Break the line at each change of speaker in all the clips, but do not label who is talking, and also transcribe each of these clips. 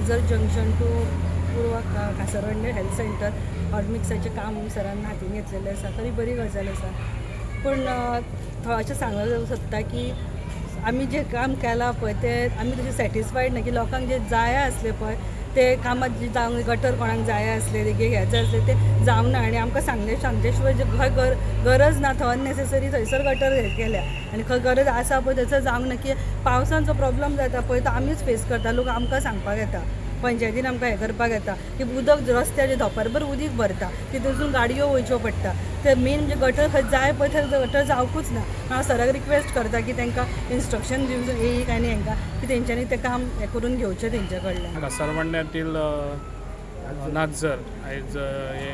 Nagzar junction two पूर्व Kasarvarne health centre हॉटमिक्साचें काम सरान हातीन घेतलेलें आसा. खरी बरी गजाल आसा, पूण अशें सांगूंक सोदता की आमी जें काम केलां पळय तें आमी तशें सॅटिस्फायड ना की लोकांक जें जाय आसलें पळय ते कामां जावंक, गटर कोणाक जाय आसलें देगेक हें आसलें तें जावंक ना. आनी आमकां सांगलें सांगचे शिवाय जे खंय गरज ना थंय अननेसेसरी थंयसर गटर केल्या आनी खंय गरज आसा पळय थंयसर जावंक ना की पावसान जो प्रॉब्लम जाता पळय तो आमीच फेस करता. लोक आमकां सांगपाक येता, पंचायतीन आमकां हें करपाक येता की उदक रस्त्याचेर धोंपरभर उदीक भरता, तितून गाडयो वयच्यो पडटा. ते मेन म्हणजे गटर खंय जाय पळय थंय गटर जावकूच ना. हांव सराक रिक्वेस्ट करता की तांकां इन्स्ट्रक्शन दिवन एक आनी हांकां की तेंच्यांनी तें काम हें करून घेवचें तेंच्या कडल्यान.
कासारवर्ण्यातील नागझर आयज हे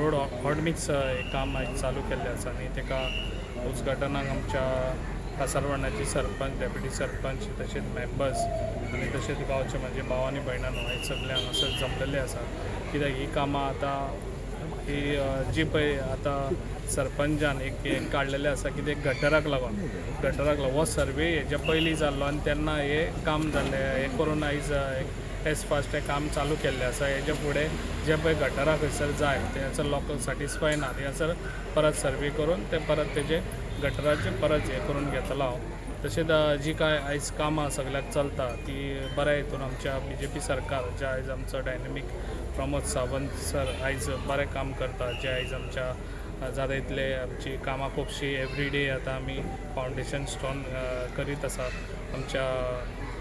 रोड हॉटमिक्स हे काम आयज चालू केल्लें आसा आनी ताका उद्घाटनाक आमच्या कासारवर्ण्याचे सरपंच, डेप्युटी सरपंच, तशेंच मेंबर्स आनी तशेंच गांवचे म्हणजे भाव आनी भयणां आयज सगळे हांगासर जमलेले आसा. कित्याक ही कामां आतां ही जी पळय आतां सरपंचान एक काडलेलें आसा की ते गटराक लागून हो सर्वे हेच्या पयलीं जाल्लो आनी तेन्ना हें काम जाल्लें. हें करून आयज एज फास्ट हें काम चालू केल्लें आसा. हेच्या फुडें जे पळय गटरां खंयसर जाय थंयसर लोक सॅटिस्फाय ना थंयसर परत सर्वे करून ते परत तेजे गटराचें परत हें करून घेतलो हांव. तशेंच जी कांय आयज कामां सगल्याक चलता ती बऱ्या हितून आमच्या बीजेपी सरकार जे आयज आमचो डायनेमीक प्रमोद सावंत सर आयज बरें काम करता, जे आयज आमच्या जाता इतले आमची कामां खुबशीं एवरीडे आतां आमी फावंडेशन स्टोन करीत आसा. आमच्या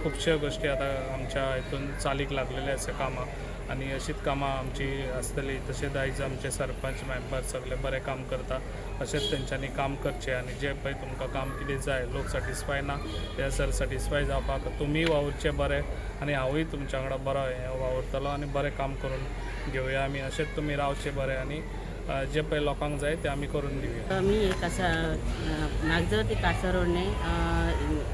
खुबश्यो गोश्टी आतां आमच्या हितून चालीक लागलेले आसा कामां आनी अशीच कामां आमची आसतली. तशेंच आयज आमचे सरपंच मेंबर सगळे बरें काम करता, अशेंच तेंच्यांनी काम करचें आनी जें पळय तुमकां काम कितें जाय लोक सॅटिस्फाय ना ते सर सॅटिस्फाय जावपाक तुमी वावुरचें बरें आनी हांवूय तुमच्या वांगडा बरो हें वावुरतलो आनी बरें काम करून घेवया आमी. अशेंच तुमी रावचें बरें आनी जे पळय लोकांक जाय ते आमी करून दिवया.
आमी नागझर ते कासारवर्णे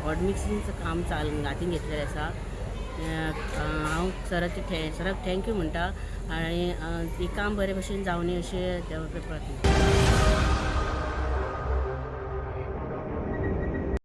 हॉटमिक्सिंगचं काम चालू हातीन घेतलेलें आसा. हांव सराक thank you म्हणटा आनी हें काम बरे भशेन जावनी अशें देवा कडेन प्रार्थना.